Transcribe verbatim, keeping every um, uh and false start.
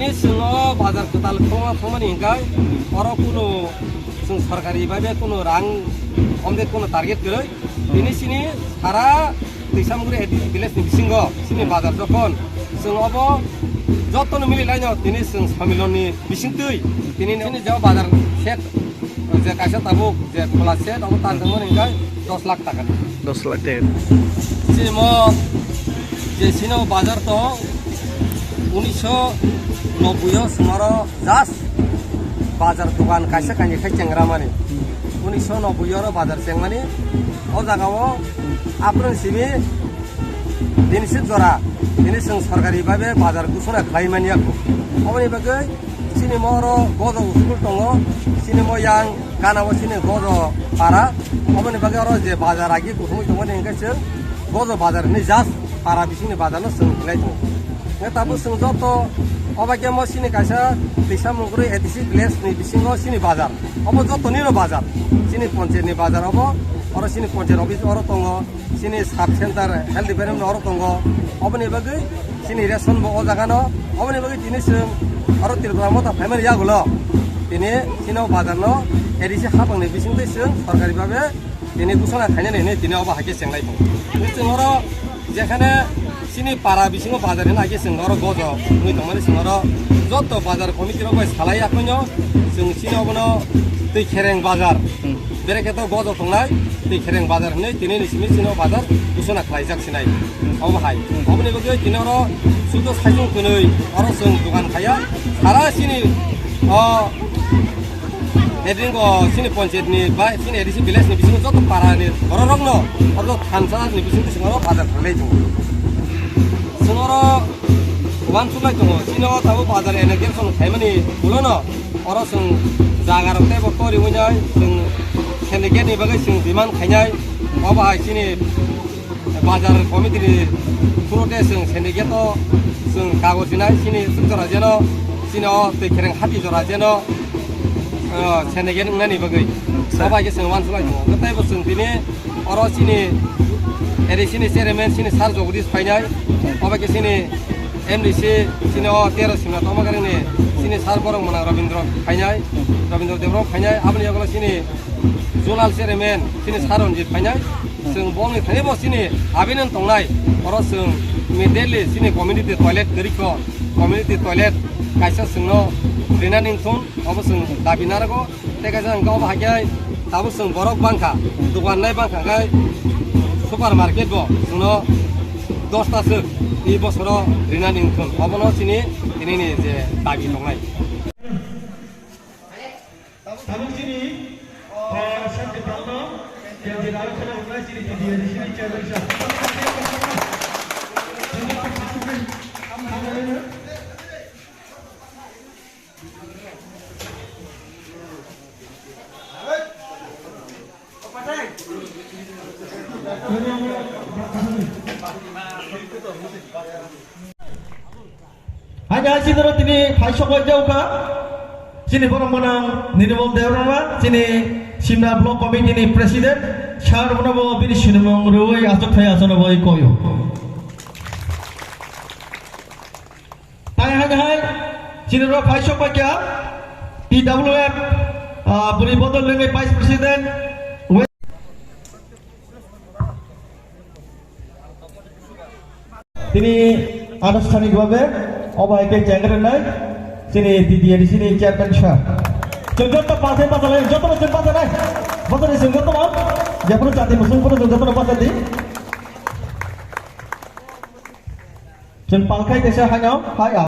Tini chwng o bazar kwtal khulokma thangmani hwnkhe oro kuno chwng sorkari bhabe kuno rang omde kuno target kwrwi. Tini chini sara Twisamguri A D C village ni bisingo chini bazar jokhon chwng obo jotono mili laino tini chwng samiloni bisingtwi tini chini je bazar set je kaisa tabuk je khola set obo tan thangmani hwnkhe dos lakh taka ni. Dos lakh taka. Chini mo je chini o bazar to unisho nobboi o sumaro just bazar dogan kaisa kainwi khai chengramani. Unisho nobboi oro bazar chengmani o jaga o apron simi Tini sik jora, tini chwng sorkari bhabe bazar gusuna khlai manya kho. Oboni bagwi chini mo oro gojo school tongo, chini mo yang gana o chini gojo para. Oboni bagwi oro je bazar agi kuthumui tongmani hwnkhe chwng gojo bazar hinwi just para bisingni bazar no chwng khlai tongo. Hwnkhe tabuk chwng joto obo khe mo chini kaisa Twisamguri A D C village ni bisingo chini bazar. Obo joto nino bazar. Chini ponchayat ni bazar obo, oro chini ponchayat office oro tongo. Chini sub center health department oro tongo. Oboni bagwi chini ration bo o jaga no. Oboni bagwi tini chwng oro Tripura motha phaimani yagulo. Tini chini o bazar no A D C hapang ni bising twi chwng sorkari bhabe tini gusana khainani hinwi tini obo hai khe chenglai tongo. Tini chwng oro jekhane chini para bisingo bazar hinwi hai khe chwng oro gojo wngwi tongmani chwng oro joto bazar committee rok bai salai ya phano chwng chini obono twi khereng bazar. Hmm. Berekhe to gojo tongnai, tei khereng bazar hinwi tini ni simi chini o bazar gusuna khlaijak sinai. Obo hai. Oboni bagwi tini oro sudo saichung kwnwi oro chwng dogan khaiya. Sara chini o Edringo chini panchayat ni ba chini A D C village ni bisingo joto para ni borok rok no oro thansa ni bisingo chwng oro bazar khlailai tongo. Chwng oro uansuk lai tongo, chini o tabuk bazar allocation khaimani ulo no. Oro chwng jaga rok teibo tori wngnai, chwng syndicate ni bagwi chwng demand khainai. Obo hai chini bazar committee ni through te chwng syndicate o chwng kagoj rinai, chini chwng jora jeno, chini o twi khereng hati jora jeno, o, syndicate wngnani bagwi. Sir. Obo hai khe chwng uansuk lai tongo. Teibo chwng tini oro chini A D C ni chairman chini sir Jagadish phainai. Obo hai khe chini M D C chini o tero simna tongma karani chini sir borok mwnang Rabindra phainai, Rabindra Debbarma phainai, aboni yagulo chini zonal chairman chini sir Ranjit phainai, chwng bongni thani bo chini abinani tongnai, oro chwng immediately chini community toilet kwrwi kho, community toilet kaisa chwngno rinani wngthung, obo chwng dabi narwgo. Tei kaisa hwnkhe obo hai khe tabuk chwng borok bangkha, dogan nai bangkha khe super market bo chwngno dosta swk e bosoro rinani wngthun. Obono chini tinini je dabi tongnai. Tabuk chini, ah, Shanti Palno, K G Rao kheno wngnai chini T D A D C ni chairman sir. Hanya hai sidoro tini phai sokbai jauka. Chini borok mwnang Nirmal Debbarma, chini Simna Block Committee ni President, sir bono bo bini sinimung rwui achuk thai achuk rwui koyo. Tai hai hai, chini rok phai sok paikha, T W F, ah, Bwrwi Bodol Lengwi Vice President, West. Tini anusthanik bhabe obo hai khe jaga rwnai chini T D A D C ni chairman sir. Chwng joto pathai pasalai, joto chwng pasalai. Pasalai chwng joto no, jephuru jati musung phuru chwng joto no pasal di. Chwng palkhai kaisa haino, hai a.